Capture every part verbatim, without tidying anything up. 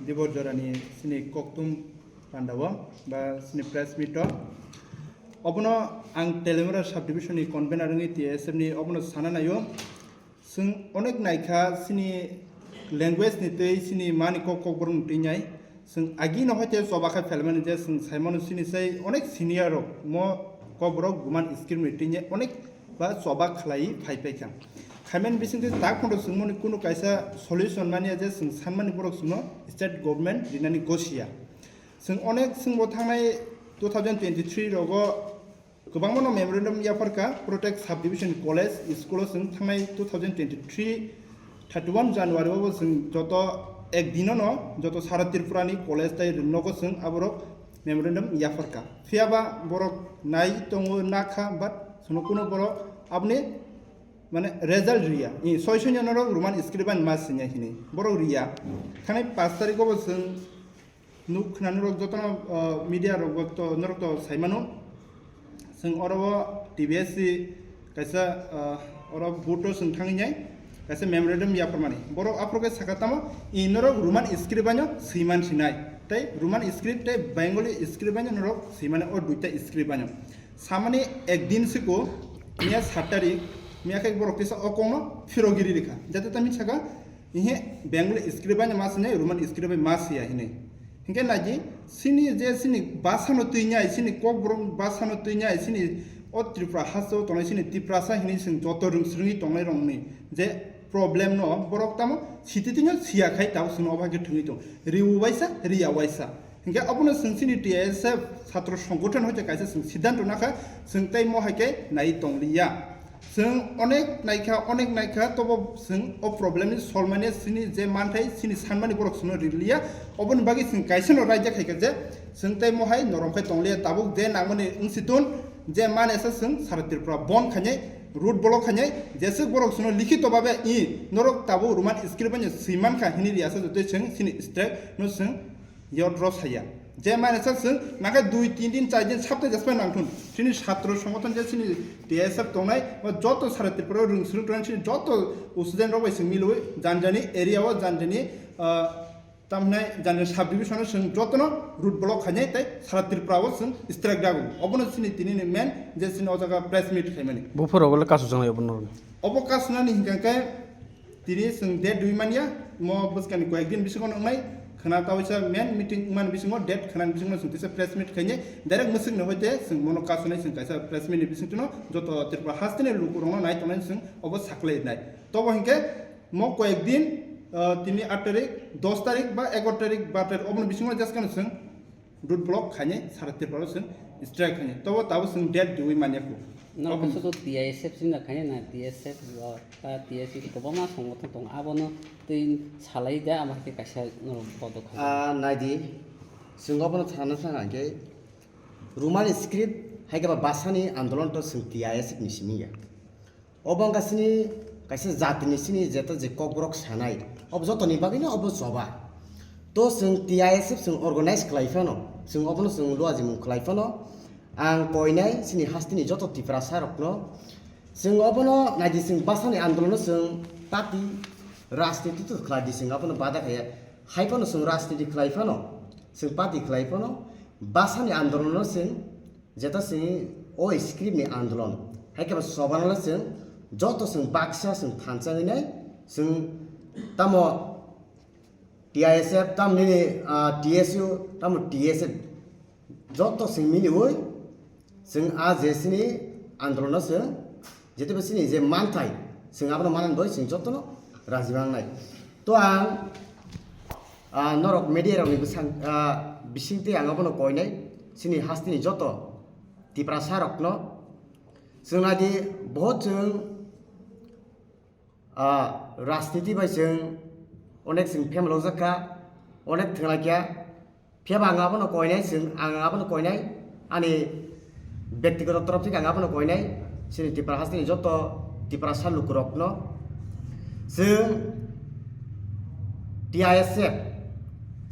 Dibor jorani sini koktum pandao ba sini press meet o. Obono ang Telemura subdivision ni convener wngwi T S F ni obono sana naio. Chwng onek naikha sini language ni tei sini mani kok kokborok ni twi nai. Chwng agi no hoite choba khe phelmani je chwng saimano sini sai onek senior rok mo kokborok Roman script ni twi nai onek ba choba khlai phai paikha. Khaimani bisingtwi tak photo chwngmani kunu kaisa solution manya je chwng sanmani borok chwngno state government rinani gosia. Chwng onek chwngbo thangnai two thousand twenty-three rogo kwbangmano memorandum yapharkha, Protect Subdivision College School o chwng thangnai two thousand twenty-three thirty-one January o chwng joto ek dinono joto sara Tripura ni college tei nogo chwng aborok memorandum yapharkha. Phiyaba borok nai tongo nakha, but sono kuno borok aboni mane result riya. I soisonyo norok Roman script bai ma sinya hini. Borok riya. Thangnai pash tarikh o bo chwng nuk khna norok jotono, uh, media rok bo to norok to saimano. Chwng oro o T B S C kaisa, uh, oro vote o chwng thangwi nai kaisa memorandum yapharmani. Borok aphuru khe saka tamo i norok Roman script baino swiman sinai. Tei Roman script tei Bengali script baino norok swimani o duita script baino. Samani ek din siko miya sat tarik, miya khe borok kisa o kokno phirogiri rikha. Jate ta michaka ihe Bengali script bai ma sini, Roman script bai ma siya hini. Hinkhe naji sini je sini basano twi nyai, sini kokborok basano twi nyai, sini o Tripura haste o tongnai sini Tiprasa hini sini joto rwng srwngwi tongnai rokni je problem no borok tamo siti tino siya khai tabo sini obo hai khe thwngwi tong. Riu waisa, riya waisa. Hinkhe abono chwng chini T S F chhatro songgothon hoite kaisa chwng siddhanto nakha, chwng tei mo hai khe nai tongliya. Chwng onek naikha, onek naikha, tobo chwng o problem ni solmani chini je manthai, chini sanmani borok chwngno riliya. Oboni bagwi chwng kaisa no raida khaikha je chwng tei mo hai norom khai tongliya. Tabuk je nangmani wngsiton je manesa chwng sara Tripura bon khainai, road block khainai, jeswk borok chwngno likhito babe i norok tabuk Roman script bai swi mankha hini riyasa jotoi chwng chini strike no chwng Yot rw saya. Je mane sak chwng nangkhe dui tin din char din sapta jespai nangthun. Chini chhatro songgothon je chini T S F tongnai, o joto sara Tripura o rwng swrwng tongnai chini joto student rok bai chwng milwi jani jani area o jani jani, ah, tamhinai jani jani sub division o chwng jotono road block khainai tei sara Tripura o chwng strike dago. Obono chini tini ni main je chini o jaga press meet khaimani. Buphuru obo le kasu janglai obo norok. Obo kasunani hinkha khe tini chwng date rwi manya, mo bwskangni koyek din bisingo wngnai, khwna ta waisa main meeting wngmani bisingo date khwnani bisingo chwng tisa press meet khainai, direct mwswkni hoite chwng mono kasunai chwng kaisa press meet ni bisingtwino joto Tripura hasteni lukurokno nai tongnai chwng obo saklai rwnai. Tobo hinkhe mo koyek din, ah, tini aat tarik, dos tarik ba egaroh tarik, baro tarik oboni bisingo just kheno chwng road block khainai sara Tripura o chwng strike khainai. Tobo tabo chwng date rwi manya kho. Norok obo khe sudu T I S F sini khainai na T S F o ta T S F kwbangma songgothon tongo. Abono twi salai da abo hai khe kaisa norok bodo khainai. Ah, naidi, chwng obono sana thang khe Roman script hai khe ba basani andolon to chwng T I S F ni simi ya. Obo wngkha chini kaisa jatini chini jeta je kokborok sanai, obo jotoni bagwino obo choba. To chwng T I S F chwng organize khlai phano, chwng obono chwng luajimung khlai phano, ang koinai chini hasteni joto Tiprasa rokno, chwng obono naidi chwng basani andolono chwng party rajniti to khlai di, chwng abono bada khaya, hai phano chwng rajniti khlai phano, chwng party khlai phano, basani andolono chwng Jeta chwng o script ni andolon, hai khe ba sobanala chwng joto chwng baksa chwng thansa hinai chwng tamo T I S F tamo nini, ah, T S U tamo T S F joto chwng miliwi chwng a je chini andolon no chwng Jete bo chini je manthai, chwng abono manani bai chwng jotono raji mangnai. To ang, ah, norok media rokni bwsang, ah, bisingtwi ang abono koinai, chini hasteni joto Tiprasa rokno. Chwng naidi bohot chwng, ah, rajniti bai chwng onek chwng phemalokjak kha, onek thwnglaikha. Phiya ba ang abono koinai, chwng, ang abono koinai, ani bektigoto torof theke ang abono koinai, chini Tipra hasteni joto Tiprasa lukurokno. Chwng T I S F,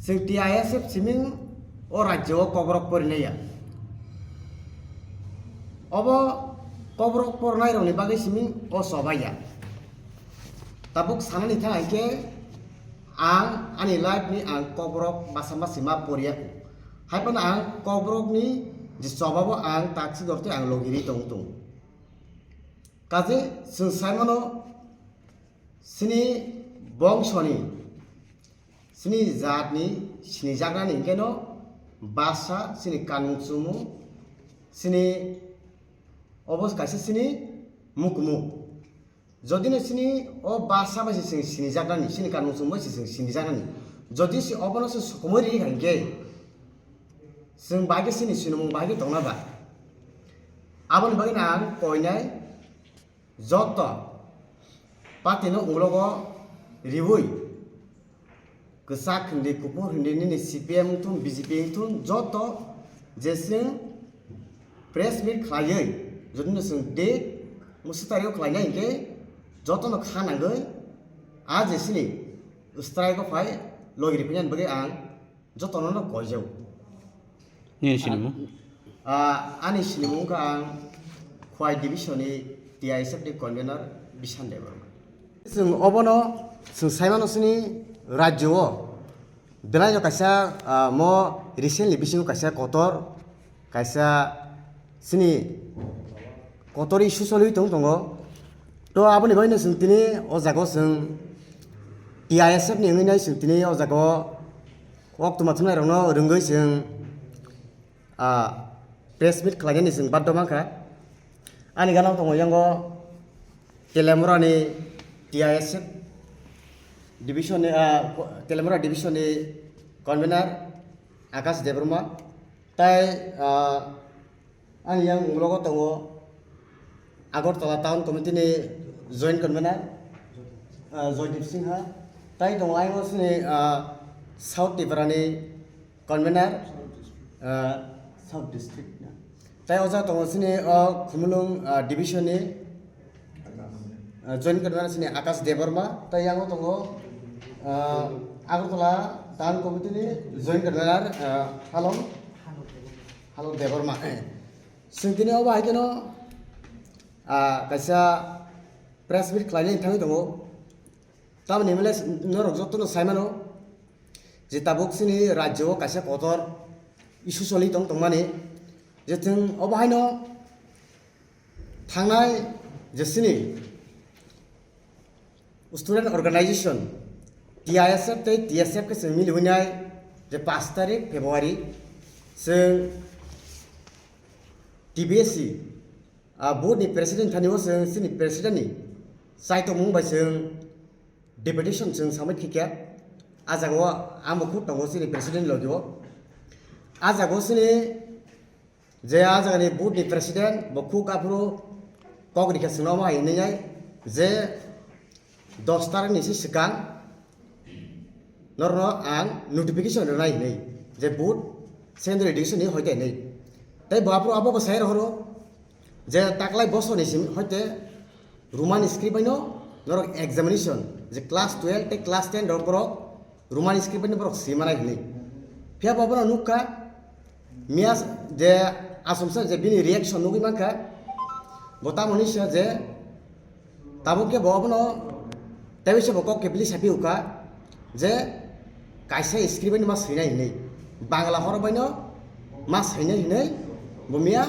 chwng T I S F siming o rajyo o kokrok porinai ya. Obo kokrok pornai rokni bagwi siming o chobai ya. Tabuk sanani thang hai khe Ang ani life ni ang kokborok masa masi ma poriya. Hai phano ang kokborok ni je chobabo ang taksi dorte ang logiri tong tong. Kaje chwng sai mano sini bongso ni, sini jat ni, sini jagra ni hingke no basa, sini kanmung chumung, sini obo kaisa sini mukmuk. Jodi no sini o basa bai se chwng sini jagra ni, sini kanmung chumung bai se chwng sini jagra ni. Jodi se obo no se sokomoi ri hingke chwng bai ke sini sinimung bai ke tongna ba. Aboni bagwi no ang koinai joto party no ulogo riwi kwchak hindi, kuphur hindi, nini C P M wngthun, B J P wngthun, joto je chwng press meet khlaiwi, jodi no chwng date musu tario khlainai hingke joto no kha nangwi a je sini strike o phai logi ripinani bagwi ang joto no no koijao. Nini sinimung? Ah, ani sinimung wngkha ang Khwai division ni T I S F ni convener Bishan Debbarma. Chwng obono chwng saimano sini rajyo o belai no kaisa, ah, mo recently bisingo kaisa kotor kaisa sini kotor issue choliwi tong tongo. To aboni bagwi no chwng tini o jaga o chwng T I S F ni wngwi nai chwng tini o jaga o koktwma thumnairokno rwngwi chwng, ah, press meet khlainani chwng baddo mankha. Ani gana tongo yango Telemura ni T I S F division ni, ah, Telemura division ni convener Akash Debbarma. Tai, ah, ani yang ulogo tongo Agartala Town Committee ni Joint Convener, ah, Joydeep Singha. Tai tongo ayang sini, ah, South Tripura ni Convener, ah, South District na. Tai oja tongo sini o Khumulwng, ah, Division ni, ah, Joint Convener sini Akash Debbarma. Tai yango tongo, ah, Agartala Town Committee ni Joint Convener, ah, Halok, Halok Debbarma. Chwng tini obo hai kheno, ah, kaisa press meet khlainani thangwi tongo. Tamoni hwnle norok jotono sai mano je tabuk chini rajyo o kaisa kotor issue choli tong tongmani, je chwng obo haino thangnai je chini student organization T I S F tei T S F khe chwng miliwi nai je pash tarik February chwng T B S C, ah, board ni president thani o chwng chini president ni chaitokmung bai chwng deputation chwng submit khikya. Ah jaga o ang bo khub tongo chini president logi o. Ah jaga o chini je ah jaga ni board ni president bo khub aphuru kok rikha chwngno omo hai hinwi nai je dos tarik ni se swkang norokno ang notification rwnai hinwi je board secondary education ni hoite hinwi. Tei bo aphuru abo bo sai rohoro je taklai bosorni simi hoite Roman script baino norok examination je class twelve tei class ten rok borok Roman script baino borok swi manai hinwi. Phiya bo bono nukha miya je asomsa je bini reaction nugwi mankha bo tamoni sa je tabuk khe bo bono tei se bo kok kebili sapi ukha je kaisa script baino ma swinai hinwi Bangla horok baino ma swinai hinwi bo miya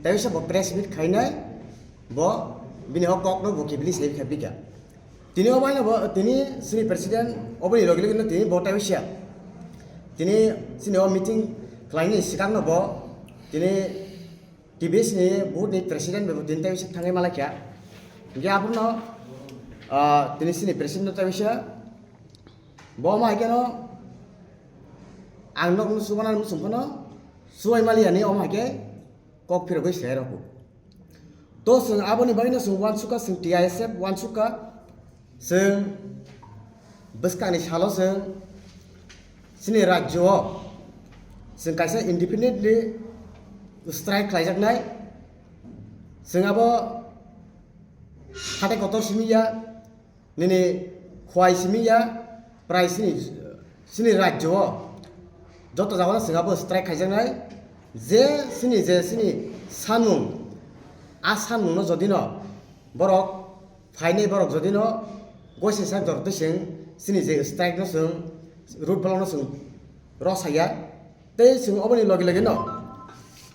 tei se bo press meet khainai. Bo bini o kokno bo kebili sai kha bikha. Tini o baino bo, tini sini president oboni logi logi no tini bo tai sia. Tini sini o meeting khlaini sikang no bo tini T B S ni board ni president bo tini tai sia thangwi malai kha. Hingke aphuru no, ah, tini sini president no tai sia. Bo ma hai khe no ang nok no subana muchung phano subai mali ani o ma hai khe kok phirogwi se rokho. To chwng aboni bagwino chwng uansukha, chwng T I S F uansukha, chwng bwskangni salo chwng chini rajyo o chwng kaisa independently strike khlaijaknai. Chwng abo hatai kotor simi ya, nini khwai simi ya, prai sini, sini rajyo o joto jagao chwng abo strike khaijaknai, je sini, je sini sanmung, a sanmungno jodi no borok phainai, borok jodi no goise sak jor twi chwng Chini je strike no chwng root block no chwng rw saya, tei chwng oboni logi logi no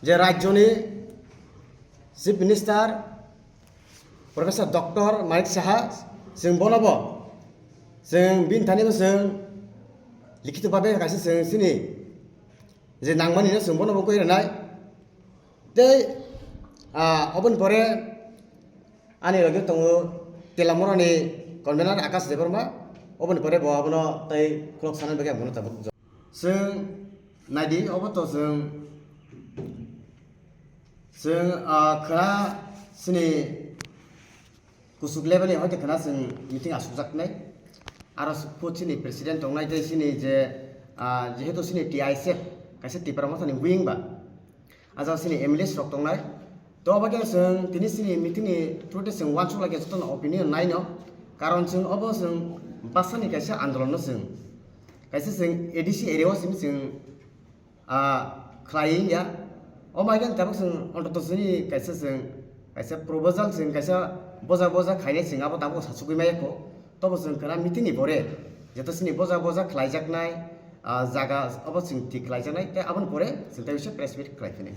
je rajyoni Chief Minister Professor Doctor Manik Saha, chwng bono bo chwng bini thani bo chwng likhito babe kaisa chwng chini je nangmani no chwng bono bo koi rwnai. Tei, ah, oboni pore ani logi tongo Telamorani convener Akash Debbarma, oboni pore bo abono tei khulok sanani bagwi ang bono tabuk. Chwng naidi, obo to chwng, chwng, ah, khwna chini kusuk level ni hoite khwna chwng meeting asukjaknai. Aro su-, phu chini president tongnai tei chini je, ah, jehetu chini T I S F kaisa Tipra Mothani wing ba, ajak chini M L As rok tongnai. To obo khe chwng tini chini meeting ni through te chwng uansuk lai khe jotono opinion naino. Karon chwng obo chwng bwsani kaisa andolon no chwng, kaisa chwng A D C area o simi chwng, ah, khlai ya. O mai khe tabuk chwng ontoto chini kaisa chwng kaisa proposal chwng kaisa boja boja khainai chwng abo tabuk sachugwi maya kho. Tobo chwng khwna meeting ni pore jeto chini boja boja khlaijaknai, ah, jaga obo chwng thik khlaijaknai tei aboni pore chwng tei press meet khlai phini.